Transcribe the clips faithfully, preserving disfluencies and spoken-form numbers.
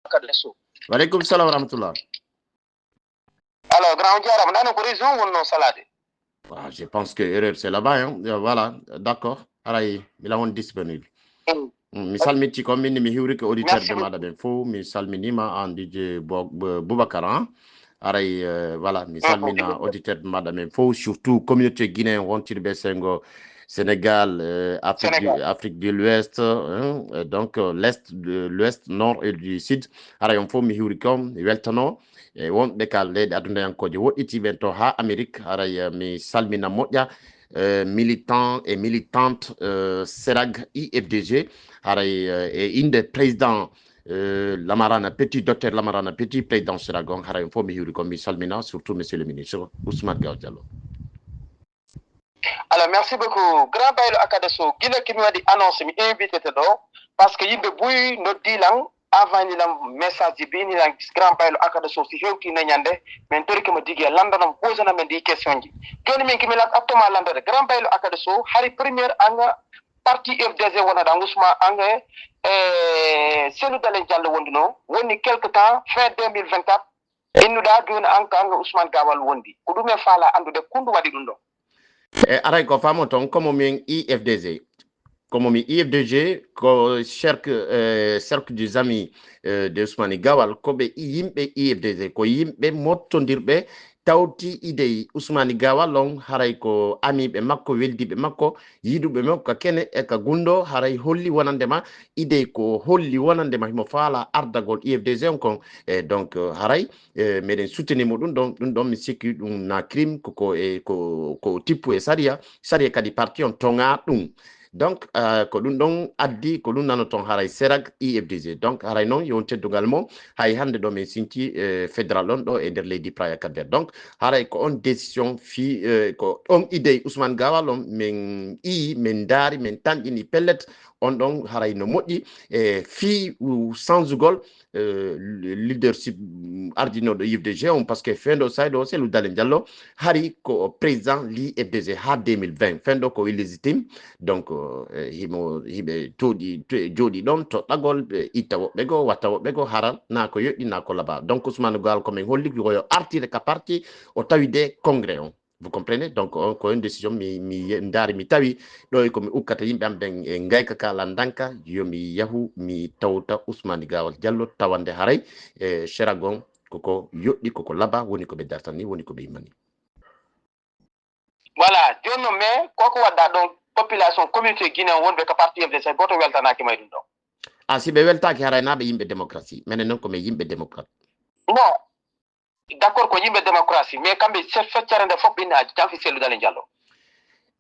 Kade so. Wa aleykum salam wa rahmatullah. Alors, grand, on jarama, nani ko réseau wonno salade. Ah, je pense que erreur c'est là-bas, hein. Euh, voilà, d'accord. Aray, mi la won disponible. Mm, mi salmitti ko min mi hiwrike auditeur de maɗa ɓen fof, mi salminima an dj boubacar an. Aray, euh, voilà, mi salmina auditeur de maɗa ɓen fof, surtout communauté guinéen wontirɓe sengo sénégal, euh, afrique, du, afrique de l'ouest, hein, euh, donc euh, l'est de l'ouest, nord et du sud. Aray, on fof mi hiwrike on, mi weltano e wonɓe ka leyɗe addunayankoje woɗɗitiɓe to ha amérique. Aray, euh, mi salmina moƴƴa, euh, militant et militante, euh, serag I F D G. Haray, euh, e inde président, euh, lamarana petit, docteur lamarana petit, président serag on. Haray, on fof mi hiwri ko, mi salmina surtout monsieur le ministre Ousmane Gaw Diallo. Alors, merci beaucoup, grand baylo akada so gila kimi waɗi annonce mi invité te ɗo, parce que yimɓe buy noddi lan avant ni lan message ji bini lan grand baylo akada so si hewti ne ñande. Min torike mo digi e landana mo posana men ɗi question ji. Joni min kimi lan attoma landade grand baylo akada so hari première anga parti F D G wona ɗan usma anga e selu dalen diallo wondi no woni quelque temps fin deux mille vingt-quatre. Innuɗa joni anka anga ousmane gawal wondi ko ɗum en faala andude kundu waɗi ɗum ɗo. E aray ko famo toon komo min I F D G, komo min I F D G ko cercle, euh, cercle des amis, euh, de Ousmane Gawal, ko ɓe yimɓe I F D G, ko yimɓe mottondirɓe tawti idey Ousmane Gawal on, haray ko amiiɓe makko, weldiiɓe makko, yiɗuɓe makko ka kene e ka gunndo, haray holli wonande ma idey ko holli wonande ma himo faala ardagol I F D G on kon. E donc, euh, haray, e meɗen soutenir mo ɗum ɗon, ɗum ɗon mi sikki ɗum na crime, ko ko e ko ko tippu e sariya, sariya kadi parti on toŋa ɗum. Donc, euh, ko ɗum ɗon addi, ko ɗum nano toon haray serag I F D G. Donc haray noon yo teddungal mo, hay hannde ɗo min sinci, euh, fédéral on ɗo e nder leydi Praia Cap Vert. Donc haray ko on décision fi, euh, ko on idée Ousmane Gawal on min ii, min ndaari, min tanƴini pellet. On ɗon haray no moƴƴi e fii sanzugol, euh, leadership, mm, ardinooɗo I F D G on, parce que fendo saydo selu dale diallo hari ko président li F D G ha deux mille vingt, fendo ko illégitime. Donc, euh, himo hiɓe toɗi jooɗi ɗon toɗɗagol, ɓe itta woɓɓe goo, watta woɓɓe goo, hara na ko yoɗɗi na ko laba. Donc Ousmane Gawal ko min holli ko yo artire ka parti, o tawi de congrès on. Vous comprenez? Donc on ko une décision mi mi ndaari mi tawi ɗo e ko mi ukkata yimɓe am ɓen e ngayka ka landanka, yo mi yahu mi tawta Ousmane Gawal Diallo tawande haray e seragon koko yoɗɗi, koko laba, woni ko ɓe dartani, woni ko ɓe yimmani. Voilà, joni noon mais koko wadda ɗon, population communauté guinéen wonɓe ka parti F D C goto weltanaki may ɗum ɗon. A si ɓe weltaki haray na ɓe yimɓe démocratie, menen noon ko min yimɓe démocrate. Non, d'accord ko yimɓe démocratie, mais kamɓe feccere nde fof ɓinne a janfi sellu dalen diallo.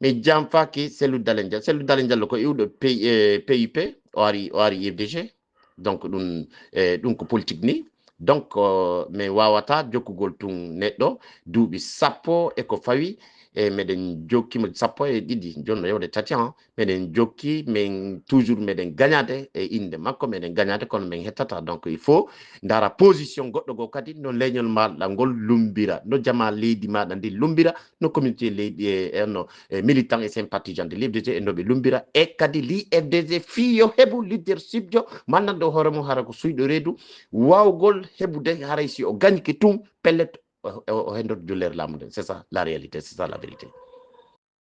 Mi janfaki sellu dalen diallo. Sellu dalen diallo ko iwɗo P I P, o ari o ari I F D G. Donc ɗum e ɗum ko politique ni. Donc, euh, mi wawata jokkugol tun neɗɗo duuɓi sappo e ko fawi, e meɗen jokkimo sappo e ɗiɗi, joni no yewde tati an. Meɗen jokki, min toujours meɗen gagnade e inde makko, meɗen gagnade kono min hettata. Donc il faut ndaara position goɗɗo goo kadi no leñol maɗa ngol lumbira, no jama leydi maɗa ndi lumbira, no communauté leydi e no e militant et sympathisant de l'F D G e no ɓe lumbira, e kadi li F D G fii yo heɓu leadership jo mannanɗo hoore mum hara ko suyɗo reedu wawgol heɓude haray si o gañke tun pellet o hendor jullere laamu nden. C'est ça la réalité, c'est ça la vérité.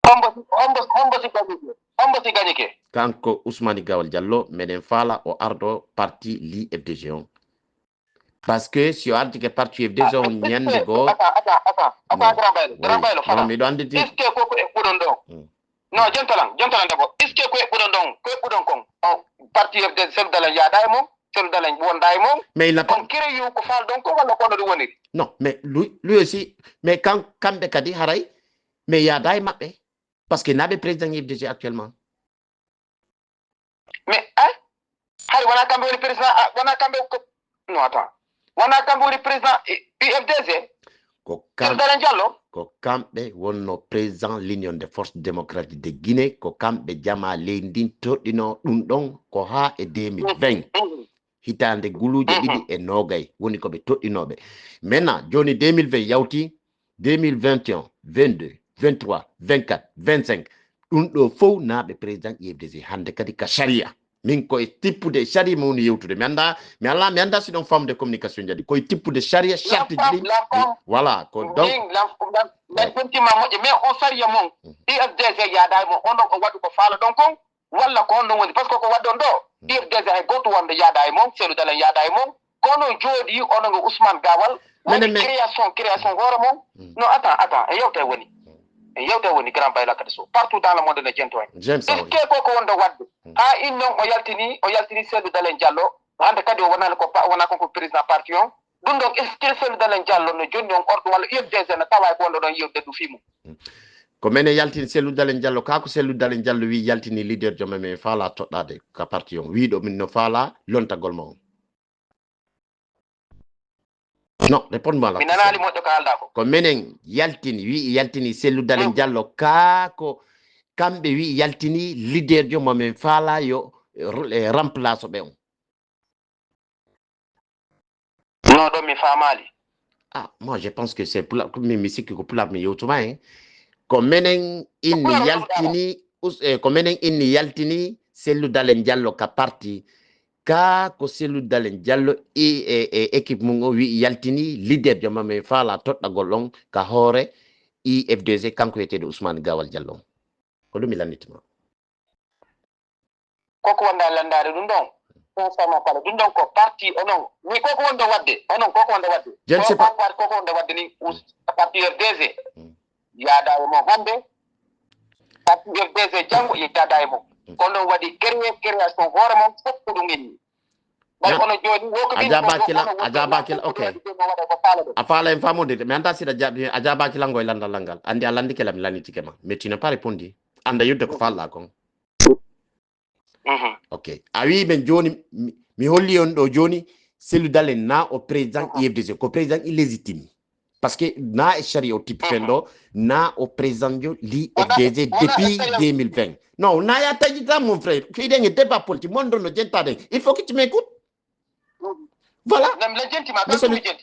Hombo si gañike? Hombo si gañike? Kanko Ousmane Gawal Diallo meɗen faala o ardo parti li F D G on. Parce que si o ardike parti F D G on ñande goo. Miɗo anditi. Est ce que koko eɓɓuɗon ɗon? Non, jontalan jontalan d'abord, est ce que ko eɓɓuɗon ɗon, ko eɓɓuɗon kon? Parti F D G seludalen yaada e mum, seludalen wonda e mum. Mais il n'a pas, on crée yu ko faal ɗon ko walla kono ɗum woniri? Non, mais lui, lui aussi, mais kan kamɓe kadi haray mais yaada e maɓɓe, parce que naɓe président F D G actuellement. Mais ay hari wona kamɓe woni président, wona kamɓe ko non attends, wona kamɓe woni président U F D G? Ko kamɓe diallo, ko kamɓe wonno président l'Union des Forces Démocratiques de Guinée, ko kamɓe jama leydi ndin toɗɗino ɗum ɗon ko ha e deux mille vingt, hitande guluuje ɗiɗi e nogay woni ko ɓe toɗɗinoɓe. Maintenant joni deux mille vingt yawti, deux mille vingt et un, vingt-deux, vingt-trois, vingt-quatre, vingt-cinq, ɗum ɗo fof naɓe président U F D G hande kadi ka sharia. Min ko e tippude e sariya mi woni yewtude. Mi annda, mi alla, mi annda si ɗon famde communication jaɗi. Ko e tippude sariya, charte ji ɗin. Voilà, ko donc. Ɓen tontima moƴƴe, mais on sariya mon, I F D G yaada e mon, on ɗon o waɗu ko faala ɗon kon, walla ko on ɗon woni, parce que ko waɗɗon ɗo, I F D G hay gooto wonde yaada e mon, Cellou Dalein yaada e mon, ko onon jooɗi, onon e Ousmane Gawal, waɗi création, création hoore mon. Non, attends, attends, e yewte woni. E yewte woni, grand Bayla Kadiso, partout dans le monde ne jento en. Est-ce que koko wonde waɗde? Ha innon o yaltini, o yaltini Cellou Dalein Diallo, hande kadi o wonani ko, wona konko président parti on, ɗum ɗon, est-ce que Cellou Dalein Diallo no jonni on ordre walla U F D G no tawa ko wonɗo ɗon yewde ɗum fii mum? Ko menen yaltini Cellou Dalein Diallo, kaa ko Cellou Dalein Diallo wi yaltini leader joom men faala toɗɗaade ka parti on, wiiɗo min no faala lontagol ma on. Non, répondre moi la Mi nanaali moƴƴo ko haalda ko. Ko menen yaltini, wi yaltini Cellou Dalein Diallo, kaa ko kamɓe wi yaltini leader joom ma men faala yo eh, remplace ɓe on. Non, ɗon mi faamaali. Ah, moi je pense que c'est pula, mi mi sikki ko pulaar mi yewtuma en. Ko menen inni yaltini, eh, ko menen inni yaltini Cellou Dalein Diallo ka parti. Kaa ko Cellou Dalein Diallo e, e, e équipe mum o wi yaltini leader joom ma men faala toɗɗagol on ka hoore I F D G, kanko wiyeteeɗo Ousmane Gawal Diallo. Ko ɗum mi lannditma. Koko wonda e lanndaade ɗum ɗon? Sincèrement parlé, ɗum ɗon ko parti onon. Mi koko wonde waɗde, onon koko wonde waɗde. Je ne sais pas. Koko wonde waɗde ni parti U F D G. Yaada e mon hannde, parti U F D G janngo yaada e mon. Ko onon waɗi créer création hoore mon, fof ko ɗum inni. Ɓay kono jooni wo ko a jaabaki la, a jaabaki la, ok. A faala en faamodede, mi annda si a jaabi, a jaabaki la ngoy lanndal ngal. Anndi a lanndike la, mi lannditike ma. Mais tu n'as pas répondu. Annda yidde ko faalɗa kon. Ok. A wi men jooni, mi holli on ɗo jooni, Cellou Dalein na o président I F D G, ko président illégitime. Parce que na e charia o type fen ɗo, na o président jo l'I F D G depuis deux mille vingt. Non, na ya tajita mon frère. Ko iɗen e débat politique, mon ɗon no jentade. Il faut que tu m'écoutes. Voilà.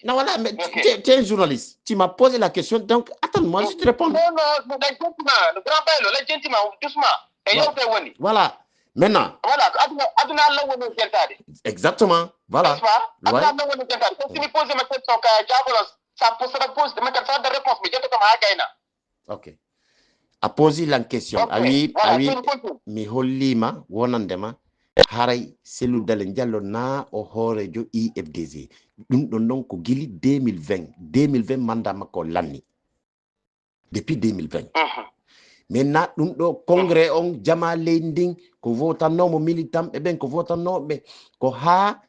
Non, voilà, mais tu es un journaliste. Tu m'as posé la question, donc attends-moi, je te réponds. Non, non, non, la gentiment, le grand bailo, la gentiment, doucement. Et yo, c'est Wani. Voilà. Maintenant. Voilà, aduna, aduna, Allah woni jentade. Exactement. Voilà. N'est-ce pas? Aduna, Allah woni jentade. Donc, si mi pose ma question, ka Diabolos, ça pose, ça pose, mais ça da réponse, mais jento comme Hagaina. Ok. A posi lan question. A wi, a wi, mi hollima wonandema haray Cellou Dalein Diallo na o hoorejo I F D G. Ɗum ɗon ɗon ko gili deux mille vingt. Deux mille vingt mandat makko lanni. Depuis deux mille vingt. Maintenant ɗum ɗo congrès on jama leydi ndin ko votannomo militant ɓe ɓen ko votannoɓe ko ha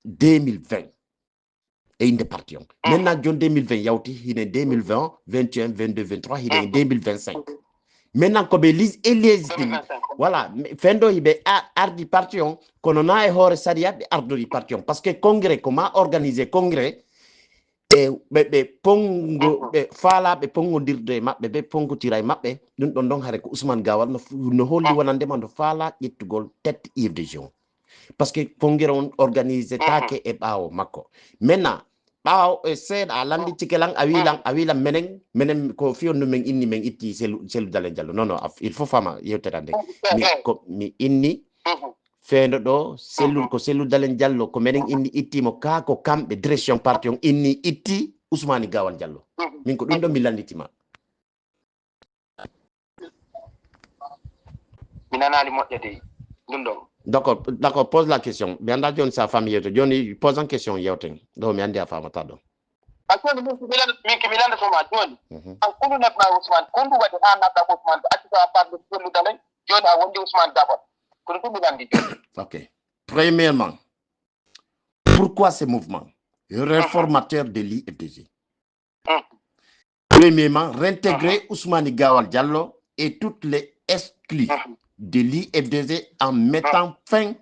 deux mille vingt. E inde parti on. Maintenant, jon deux mille vingt yawti, hine deux mille vingt, vingt et un, vingt-deux, vingt-trois, hine deux mille vingt-cinq. Maintenant, ko ɓe lis-, e légitime. Voilà, fendo hiɓe a-, ardi parti on, kono na e hoore sariya ɓe ardori parti on. Parce que congrès, ko ma organiser congrès, e ɓe, ɓe pongo, ɓe faala ɓe pongodirde e maɓɓe, ɓe pongotira e maɓɓe. Ɗum ɗon ɗon hare ko Ousmane Gawal no, no holli wonandema no faala ƴettugol tête I F D G on. Parce que congrès on organisé take e ɓaawo makko. Maintenant, ɓaawo e seeɗa a landi cike lan, a wi lan, a wi lan menen, menen ko fiyon no men inni men itti Cellou, Cellou Dalein Diallo. Non, non, il faut fama yewtere ande. Mi, ko, mi inni fendo ɗo Cellou, ko Cellou Dalein Diallo, ko menen inni ittimo ka ko kamɓe direction parti on inni itti Ousmane Gawal Diallo. Min ko ɗum ɗo mi landitima. Mi nanaali moƴƴa dey. Ɗum ɗon. D'accord, d'accord, pose la question. Mi annda jooni so a faami yewte. Jooni, pose an question yewten. Ɗo mi anndi a faamata ɗo. A jooni min ko mi lan-, min ko mi lanndotoo ma jooni. An kulu neɗɗo ma Ousmane, ko ndu waɗi haa naatɗa ko Ousmane, ko accu ko a parle Cellou Dalein, jooni a wondi Ousmane Gabon. Ko ɗum mi lanndi jooni. Ok. Premièrement, pourquoi ce mouvement réformateur de l'I F D G? Premièrement, réintégrer Ousmane Gawal Diallo et toutes les exclus de l'I F D G en mettant fin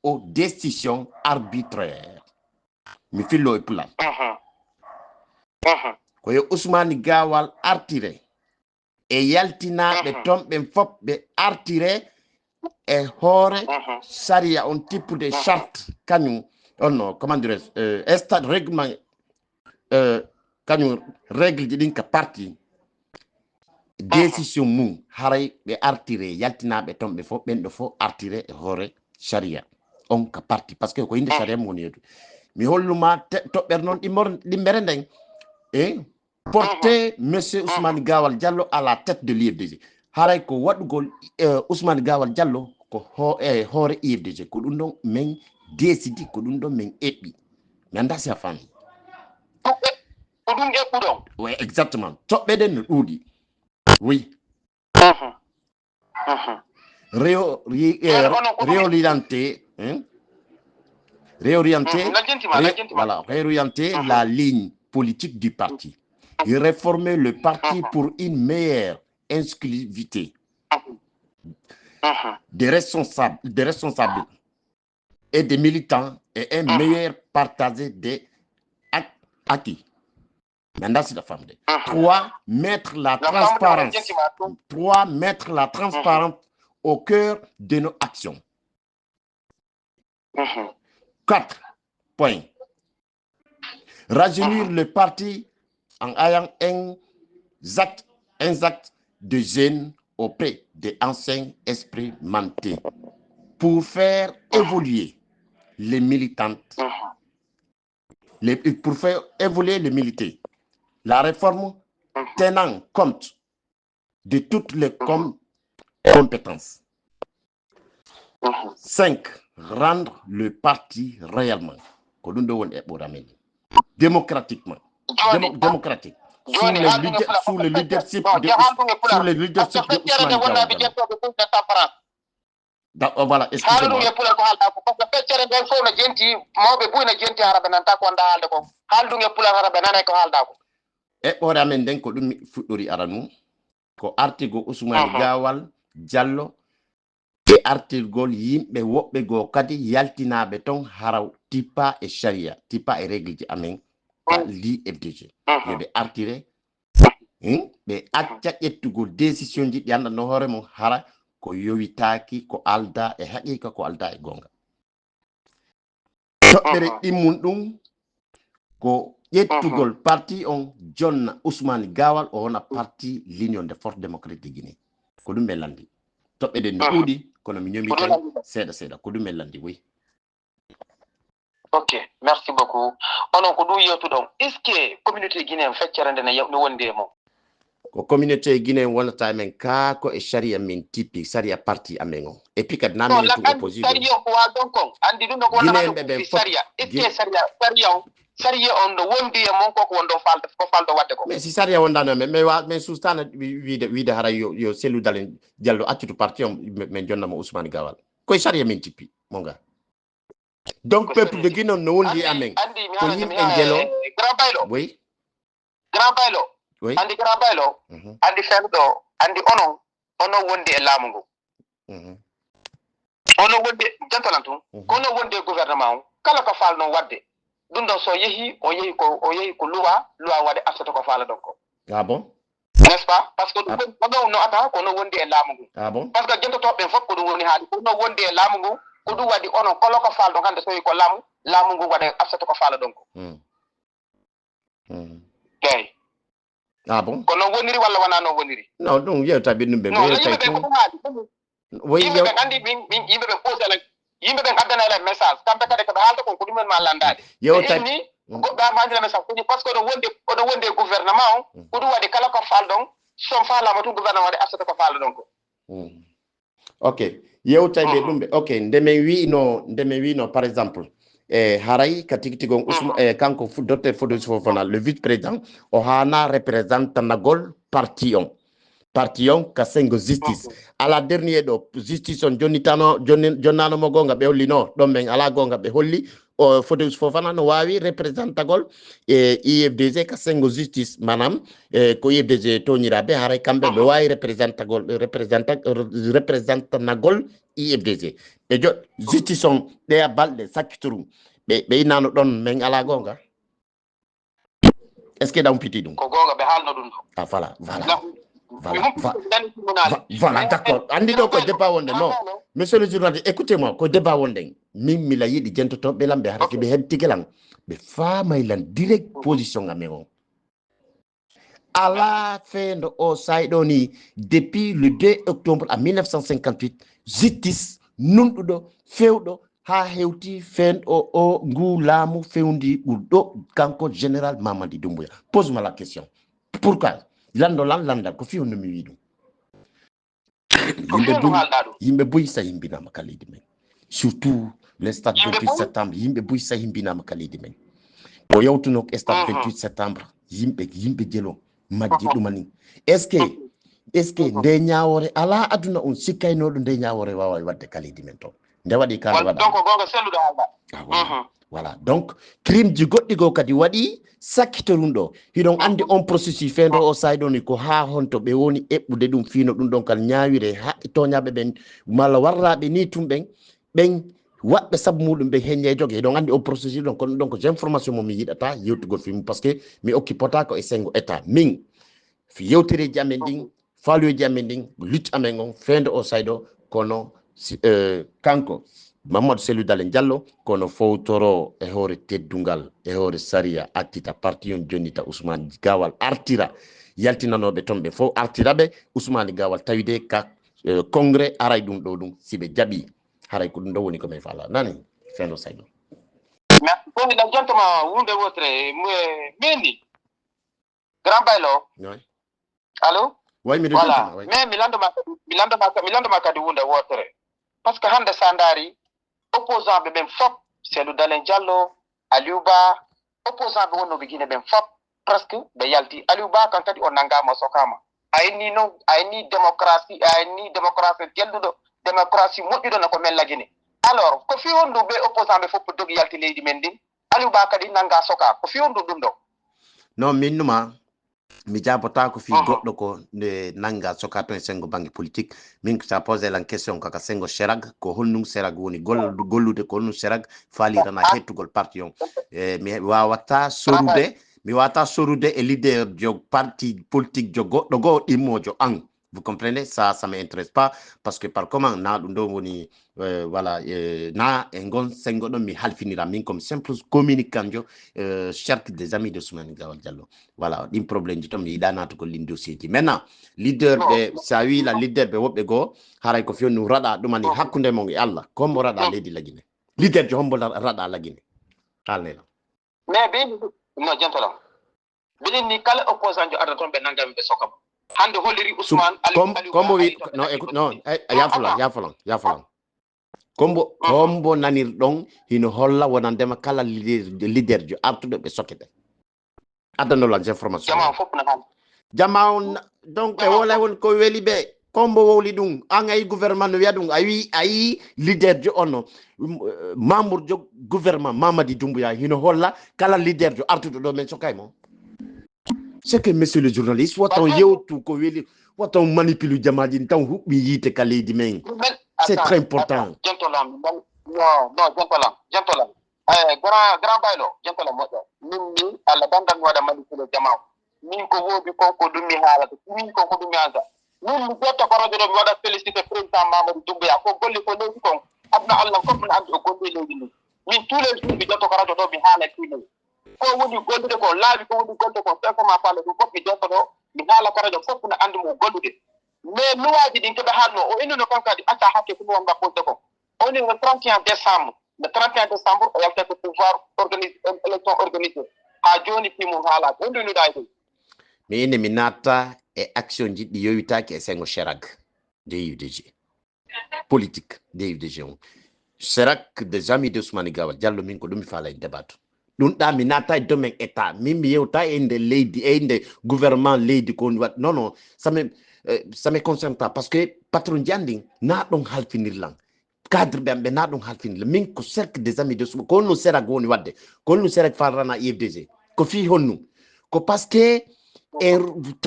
aux décisions arbitraires. Mi fillo e pulaar. Ko yo Ousmane Gawal artire e yaltinaaɓe ton ɓen fof ɓe artire e hoore sariya on tippude charte kañum on no, comment dirais-je, euh, stade règlement, euh, kañum règle ji ɗin ka parti décision mum haray ɓe artire yaltinaaɓe ton ɓe fof ɓen ɗo fof artire e hoore Sharia on ka parti, parce que ko innde Sharia mo woni yeetu. Mi holluma te- toɓɓere noon ɗimmor- ɗimmere nden e porte monsieur Ousmane Gawal Diallo à la tête de l'I F D G. Haray ko waɗugol eh, Ousmane Gawal Diallo ko ho- e hoore I F D G, ko ɗum ɗon min décidi, ko ɗum ɗon min eɓɓi. Mi annda si a faami. Ko ɗum eɓɓuɗon. Oui, exactement. Toɓɓe ɗen no ɗuuɗi. Oui. Réo- ri- eh, réorienter, hein? Réorienter, ré- voilà, réorienter la ligne politique du parti. Réformer le parti pour une meilleure inclusivité des responsables, des responsables et des militants et un meilleur partage des ac- acquis. Maintenant, c'est la femme. Trois, mettre la transparence. Trois, mettre la transparence au cœur de nos actions. Quatre, point. Rajeunir le parti en ayant un acte, un acte de jeunes auprès des anciens expérimentés pour faire évoluer les militantes, les- pour faire évoluer les milités. La réforme tenant compte de toutes les com- compétences. Cinq, rendre le parti réellement, ko ɗum ɗo woni eɓɓoore amen, démocratiquement. Démo- démocratique. Sous le leader- sous le leadership de Ous- sous le leadership de Ousmane Gawal Diallo. Da- oh, voilà, haala ɗum excusez-moi. E pular ko haalɗa ko, par ce que feccere nden fof no jenti, mawɓe buy no jenti, hara ɓe nanta ko wonɗa haalde ko. Haal ɗum e pular, hara ɓe nanay ko haalɗa ko. Eɓɓoore amen nden ko ɗum mi fuɗɗori aranu, ko artigo Ousmane Gawal Diallo e artirgol yimɓe woɓɓe goo kadi yaltinaaɓe ton hara tippa e sharia, tippa e règle ji amen ka l'I F D G. Yo ɓe artire, hmm? Ɓe acca ƴettugol décision ji ɗi annda no hoore mum hara ko yowitaaki, ko alda e haqiqa, ko alda e goonga. Toɓɓere ɗimmum ɗum ko ƴettugol parti on jonna Ousmane Gawal o wona parti l'Union des Forces Démocratiques de Guinée. Ko ɗum ɓe landi. Toɓɓe ɗen no ɗuuɗi, kono mi ñomi tan seeɗa seeɗa. Ko ɗum ɓe landi, oui. Ok, merci beaucoup. Onon ko ɗum yewtuɗon. Est-ce que communauté guinéen feccere nde ne yaw- ne wondi e mum? Ko communauté guinéen wonata men ka ko e sharia min tippi, sharia parti amen on. Et puis kadi na minen tun opposé. Sharia ko wa ɗon kon. Andi ɗum ɗo ko wona ɗum ko sharia. Est-ce que sharia, sharia on, sharia on no wondi e mum ko ko wonɗo falde, ko falɗo waɗde ko? Mais si sharia wondano men, mais wa men sustana wiide wiide hara yo yo sellu dalen Diallo accutu parti on, men jonnamo Ousmane Gawal. Koye sharia min tippi mo nga. Donc peuple de Guinée no wondi amen. Ko yimɓe ngelo. Grand Baylo. Oui. Grand Baylo. Oui. Andi Grand Baylo. Andi fen ɗo. Andi onon. Onon wondi e laamu ngu. Onon wondi e jantalan tun. Ko onon wondi e gouvernement on. Kala ko fal non wadde. Ɗum ɗon so yehi, o yehi ko o yehi ko luwa, luwa waɗe arsata ko faala ɗon ko. Ah bon? N'est-ce pas? Parce que ɗum ɗon no ata ko no wondi e laamu ngu. Ah bon? Parce que jentotooɓe ɓen fof ko ɗum woni haali ko no wondi e laamu ngu. Ko ɗum waɗi onon kolo ko faalɗon hannde so ko laamu laamu ngu waɗa arsata ko faala ɗon ko. Hmm. Hmm. Eyi. Ah bon? Ko noon woniri walla wonaa noon woniri? Non, ɗum yewta ɓe ɗum ɓe Non, yewta yimɓe ɓen ko ɗum haali. Yimɓe ɓen anndi min min yimɓe ɓen posi ala yimɓe ɓen addana ala message kamɓe kadi koɓe haalta kon ko ɗumen ma landaade. Yewta- Inni goɗɗo arma anndina message koni parce que oɗon wondi oɗon wondi e gouvernement on ko ɗum waɗi kala ko faalɗon son faalama tun gouvernement waɗi arsata ko faalɗon ko. Ok, yewtay ɓe ɗum ɓe. Ok, nde min wiino nde min wiino par exemple e haray ka tigi tigi on Ousma- e kanko fu- docteur Fodouss Fofana, le vice président, o haana représentanagol parti on. Parti on ka sengo justice. Ala dernier ɗo justice on jonnitano jonni- jonnano mo gonga ɓe holli no ɗon men ala gonga ɓe holli o Fodouss Fofana no wawi représentagol e I F D G ka sengo justice manam e ko I F D G toñiraɓe haray kamɓe ɓe wawi représentagol représenta représentanagol I F D G ɓe jo justice on ɗeya balɗe sakkitorum ɓe ɓe innano ɗon min ala gonga. Est ce que ɗa humpiti ɗum? Ko gonga ɓe haalno ɗum ɗo. Ah, voilà voilà voilà. Voilà, d'accord. Andi ɗo ko débat wonde non. Monsieur le journaliste, écoutez moi, ko débat wonde min mila yiɗi jentotoɓe lan ɓe hara siɓe hen tigi lan ɓe faamay lan direct position amen on. Ala feendo o sayɗo ni depuis le deux octobre à mille neuf cent cinquante-huit justice nunɗuɗo, fewɗo, haa hewti fen o, o ngu laamu fewndi ɓurɗo, kanko Général Mamadi Doumbouya. Pose-moi la question. Pourquoi? Lanndo lan, lanndal, ko fii honno mi wii ɗum? Yimɓe buy, yimɓe buy sa himbinaama ka leydi men. Surtout le stade vingt-huit septembre, yimɓe buy sa himbinaama ka leydi men. Ko yawtunoo ko stade vingt-huit septembre, yimɓe, yimɓe jelo majji ɗuma ni. Est-ce que, est-ce que nde ñaawoore alaa aduna on sikkaynooɗo nde ñaawoore waaway waɗde ka leydi men toon? Nde waɗi ka nde waɗa. Donc, goonga selluɗo haalɗa. Ah, voilà. Voilà. Donc, crime ji goɗɗi goo kadi waɗi sakkito ɗum ɗo. Hiɗon anndi on processus fendo o sayɗo ni ko haa honto ɓe woni eɓɓude ɗum fino ɗum ɗon kal ñaawire haa toñaaɓe ɓen malla warraaɓe ni tun ɓen, ɓen waɗɓe sabu muɗum ɓe heññe joge. Hiɗon anndi on processus ɗon, kono ɗum ɗon ko information mo mi yiɗata yewtugol fii mum, parce que mi occupata ko e sengo état. Min, fi yewtereeji amen ɗin, faaluyeeji amen ɗin, lutte amen on, fendo o sayɗo, kono si, eh, kanko, Mamadou Cellou Dalein Diallo, kono fowtoro e hoore teddungal, e hoore sariya, attita parti on, jonnita Ousmane Gawal, artira yaltinanooɓe toon ɓe fof, artira ɓe, Ousmane Gawal tawide ka, eh, congrès, aray ɗum ɗo ɗum, si ɓe jaɓi, haray ko ɗum ɗo woni ko min faala. Nani, fendo sayɗo. Merci. Woni ɗan jontoma wunde wotere, mu-, eh, mendi. Grand Baylo. Oui. Allô? Oui, miɗo Voilà. Jontoma, oui. Mais mi lanndoma, mi lanndoma, mi lanndoma kadi huunde wootere. Parce que hannde sa ndaari, opposant ɓe ɓen fop, Cellou Dalein Diallo, Aliou Ba, opposant ɓe wonnooɓe Guinée ɓen fop, presque ɓe yalti. Aliou Ba kan kadi o nanngaama, o sokaama. A inni noon, a inni démocratie, a inni démocratie telluɗo, démocratie moƴƴuɗo no ko mella Guinée. Alors, ko fii honɗum ɓe opposant ɓe fof dogi yalti leydi men ndin? Aliou Ba kadi nannga soka. Ko fii honɗum ɗum ɗo? Non, min numa, mi jaabotaako fii Mhm. Goɗɗo ko nde nannga soka toon e senngo bannge politique. Min ko sa posé lan question kaka senngo Serag, ko honɗum Serag woni gol-, gollude, ko honɗum Serag faalirana hettugol parti on. E, mi waawata sorude, mi waawata sorude e leader jo parti politique jo goɗɗo goo ɗimmoojo an. Vous comprenez? Ça, ça m'intéresse pas. Parce que par comment na ɗum ɗo woni, euh, voilà, euh, na e ngon senngo ɗon mi halfinira min comme simple communicant jo, euh, cercle des amis de Ousmane Gawal Diallo. Voilà, ɗin problème ji ton mi yiɗa naatugol ɗin dossier ji. Maintenant, leader ɓe, sa wi la leader ɓe woɓɓe goo, haray ko fewnu raɗa ɗumani hakkunde mon e Allah. Ko hombo raɗa leydi la Guinée? Leader jo hombo la-, raɗa la Guinée? Haalne la. Mais ɓe, no, jantalam. Mbiɗen ni kala opposant jo arda toon ɓe nannga mi ɓe soka mo. Hannde holliri Ousmane Ali, Aliou Ba, Kombo wi, Aliou Ba, no, écoute, non, eh, ya fulan, ya fulan, ya fulan. Kombo, kombo nanir ɗon hino holla wonandema kala leader, leader jo artuɗo ɓe sokete. Addano lan information. Jama fof na han. Jama on, donc, ɓe wolay won ko weli ɓe. Kombo wowli ɗum, an ayi gouvernement no wiya ɗum, a wi, ayi leader jo onno, um, euh, membre jo gouvernement Mamadi Doumbouya hino holla kala leader jo artuɗo ɗo men sokay mo. C'est que, monsieur le journaliste, wata on yewtu ko weli, wata on manipulu jamaaji ɗin, tan huɓɓi yiite ka leydi men. C'est très important. Jantolam, non, non, jantolam, jantolam. Eh, grand, grand Baylo, jantolam moƴƴa. Min ni, Allah dandan mi waɗa manipule jamaa. Min ko woodi kon ko ɗum mi haalata. Min kon ko ɗum mi haalata. Min mi ƴetta ko radio ɗo mi waɗa félicité président Mamadou Doumbouya. Ko golle ko leydi kon. Aduna Allah fof ne anndi o golle leydi ndi. Min tous les jours mi ƴetta ko radio ɗo mi haala fii leydi. Ko woni gollude ko laaɓi, ko woni gollude ko, sincèrement parler, ɗum fof mi jokkoto, mi haala ko radio fof no anndi mo gollude. Mais luwaaji ɗin ko ɓe haalno, o innuno kon kadi, acca hakke ko mi wonga posde kon. O inni le trente et un décembre, le trente et un décembre, o yalta ko pouvoir organise, élection organisée. Haa jooni fii mum haalaaka. Honɗum innuɗaa e ɗum? Mi inni mi natta e action ji ɗi yowitaaki e sengo Chirac, D U D G. Politique, D U D G on. Chirac, des amis de Ousmane Gawal Diallo, min ko ɗum mi faala e débat to. Ɗum ɗa mi naata e domaine état, min mi yewta e nde leydi, e nde gouvernement leydi ko woni waɗ-, non, non, ça me, euh, ça me concerne pas, parce que patron ji an ɗin, na ɗon halfinir lan. Cadre ɓe am ɓe na ɗon halfinir lan. Min ko cercle des amis de Ousmane, ko honno Chirac woni waɗde, ko honno Chirac faalrana U F D G, ko fii honno? Ko parce que, e,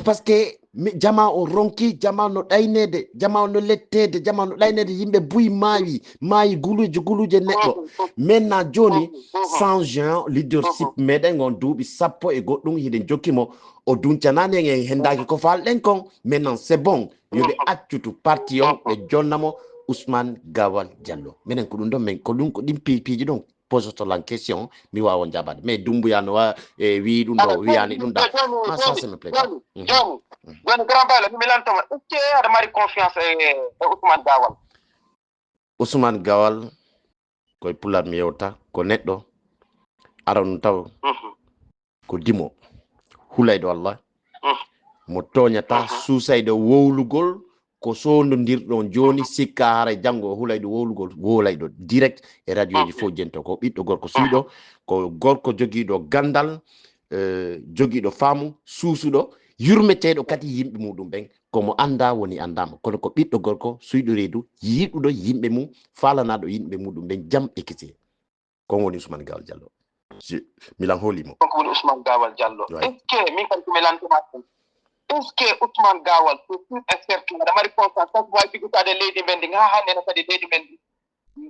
parce que mi, jama o ronki, jama no ɗaynede, jama no lettede, jama no ɗaynede, yimɓe buy maayi, maayi guluuje, guluuje neɗɗo. Maintenant jooni, changeant leadership meɗen on duuɓi sappo e goɗɗum, hiɗen jokki mo, o duncanaani en, en hendaaki ko faalɗen kon. Maintenant c'est bon, yo ɓe accutu parti on, ɓe jonna mo Ousmane Gawal Diallo. Minen ko ɗum ɗon, min ko ɗum, ko ɗin pi-, piiji ɗon. Posoto lan question, mi waawa on jaabaade. Mais Doumbouya no wa-, e, wiyi ɗum ɗo, wiyaani ɗum ɗa. Jooni, ma ça, jooni, ça me plaît pas. Jooni, jooni, grand Baylo, mi lantoma, est-ce que aɗa mari confiance e, e Ousmane Gawal? Ousmane Gawal, koye Pulaar mi yewta, ko neɗɗo, aran ɗum taw ko dimo, hulayɗo Allah, mo tooñata, suusayɗo wowlugol, ko soondondirɗon jooni, sikka haray janngo o hulayɗo wowlugol, wowlayɗo direct e radioji fof jento. Ko ɓiɗɗo gorko suyɗo, ko gorko jogiiɗo ganndal, eh, jogiiɗo faamu, suusuɗo, yurmeteeɗo kadi yimɓe muɗum ɓen. Ko mo anndaa woni anndaama, kono ko ɓiɗɗo gorko suyɗo reedu, yiɗuɗo yimɓe mum, faalanaaɗo yimɓe muɗum ɓen jam e kisiyee. Ko on woni Ousmane Gawal Diallo. Si, milan hoolii mo. Ko on woni Ousmane Gawal Diallo. Est-ce que min kam ko mi lantuma ɗum? Est-ce que Ousmane Gawal, ko sûr et certain, aɗa mari conscience, sabu waawi jiggotaade leydi men ndi, haa hannde ne kadi leydi men ndi?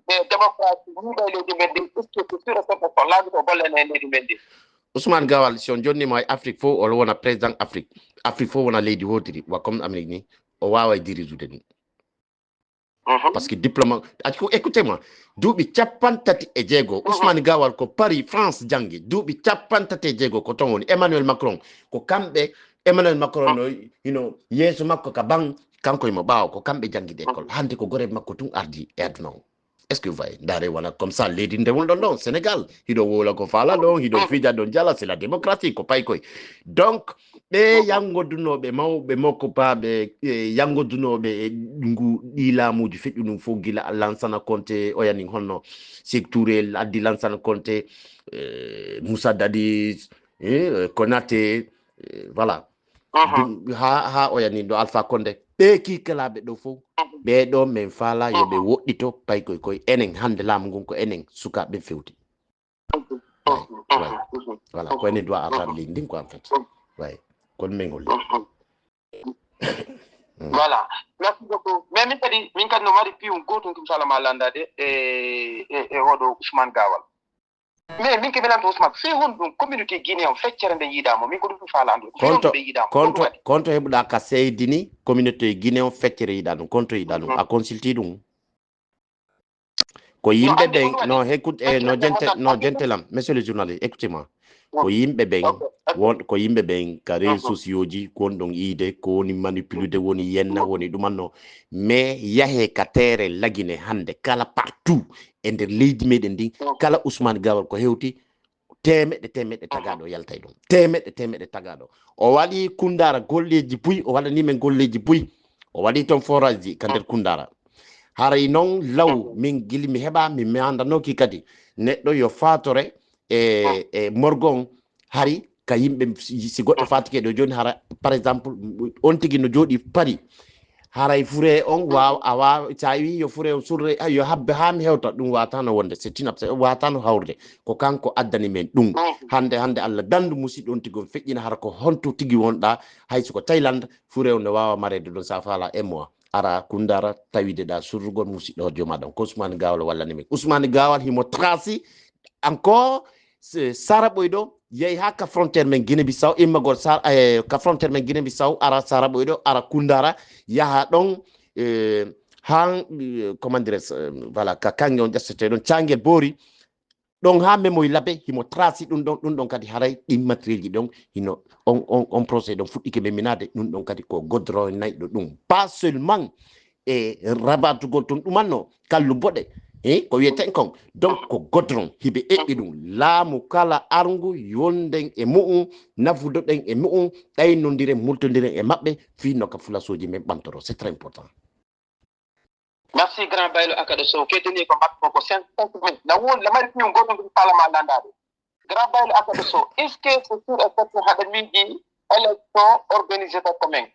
E démocratie, yimɓe e leydi men ndi, est-ce que ko sûr et certain ko laamu ko golle e leydi men ndi? Ousmane Gawal, si on jonni mo e Afrique fof, o wona président Afrique. Afrique fof wona leydi wootiri, wa comme Amérique ni, o waaway diridude ni. Parce que diplôme, écoutez-moi, duuɓi capanɗe tati e jeego, Ousmane Gawal ko Paris, France janngi, duuɓi capanɗe tati e jeego ko toon woni. Emmanuel Macron, ko kamɓe, Emmanuel Macron no, hino yeeso makko ka ban, kanko e mo ɓaawo, ko kamɓe janngide école. Hannde ko goreeɓe makko tun ardi e aduna o. Est-ce que vous voyez? Ndaare wona comme ça, leydi nde wonɗon ɗon, Sénégal. Hiɗo wowla ko faala ɗon, hiɗo fija ɗon jala, c'est la démocratie, ko pay koy. Donc, ɓe yanngodunooɓe, mawɓe makko paaɓe, e yanngodunooɓe e ngu, ɗi laamuuji feƴƴu ɗum fof, gila Lansana Conté, oyanin honno Sékou Touré addi Lansana Conté, eh, Moussa Dadis, eh, Konaté, eh, voilà. Ɗum, haa, haa oyanin ɗo Alpha Condé. Ɓe kiikalaaɓe ɗo fof, ɓee ɗo men faala yo ɓe woɗɗito, pay koy, koy enen hannde laamu ngun ko enen sukaaɓe ɓen fewti. Way, way. Voilà, ko enen duwa artan leydi ndin ko en fait. Way, kono men holle. Voilà. Merci beaucoup. Mais min kadi, min kadi no mari piyum gotum tum sala ma landade e, e, e oɗo Ousmane Gawal. Mais min ke milanto Ousmane, fi honɗum communauté guinéen on feccere nde yiɗamo? Min ko ɗum faala andude. Fi Konto, honɗum nde yiɗamo? Ko ɗum konto, waɗi? Konto heɓuɗa ka seydi ni, communauté guinéen on feccere yiɗa ɗum, konto yiɗa ɗum. Mhm. A consulti ɗum? Ko yimɓe ɓen, no, écoute, eh, no, jente, no, jente lam, monsieur le journaliste, écoutez-moi. Ko yimɓe ɓen, won, ko yimɓe ɓen ka réseaux sociaux ji, ko won ɗon yiide, ko woni manipude, woni yenna, woni ɗumanno. Mais yahe ka terrain Lagine hannde, kala partout e nder leydi meɗen ndin, kala Ousmane Gawal ko hewti, temeɗɗe, temeɗɗe tagaɗo yaltay ɗum. Temeɗɗe, temeɗɗe tagaɗo. O waɗi Kundara golleji buy, o waɗani men golleji buy. O waɗi toon forage ji ka nder Kundara. Haray noon law min gili mi heɓa, mi mandanoki kadi neɗɗo yo fatore e, e morgue on, hari ka yimɓe si, si goɗɗo fatike ɗo jooni, hara, par exemple, on tigi no jooɗi Paris. Haray fure on waaw, a waaw, sa wi yo fure on surre, ay, yo habbe haa mi hewta, ɗum watano wonde, c'est inabse-, watano hawrude. Ko kanko addani men ɗum. Hannde, hannde Allah dandu musiɗɗo on tigi on feƴƴina, hara ko honto tigi wonɗa, hay so ko Thaïlande, fure on no waawa mareede ɗon, sa faala e mois. Ara Kundara tawide ɗa surrugol musiɗɗo hojo ma ɗon. Ko Ousmane Gawal wallani min. Ousmane Gawal himo trasi encore, se-, Sara Ɓoyɗo yehi haa ka frontière men Guinée Bissau, immagol Sar-, eh, ka frontière men Guinée Bissau, ara Sara Ɓoyɗo, ara Kundara, yaha ɗon, eh, han, eh, comment dirais-je, eh, voilà, ka kange on ƴastete ɗon, cangel boori, ɗon haa memoy labe, himo trasi ɗum ɗon, ɗum ɗon kadi haray ɗin matériel ji ɗon, hino on, on, on procès ɗon fuɗɗike meminaade, ɗum ɗon kadi ko godronayɗo ɗum. Pas seulement e rabatugol tun ɗumanno kallu boɗe, eh, ko wiyeten kon. Donc, ko godron, hiɓe eɓɓi ɗum. Laamu kala arngu, yonden e mu'un, nafudoɗen e mu'un, ɗaynondiren, multondiren e maɓɓe, fii no ka fulasooji men ɓantoro. C'est très important. Merci, grand Baylo Akado Sow. Keddini ko makko ko cinq, cinq minutes. Na won, na mari piyum goɗɗum ɗum kala ma landaade. Grand Baylo Akado Sow, est-ce que c'est sûr et certain haɗa miiji élection organisé ko men?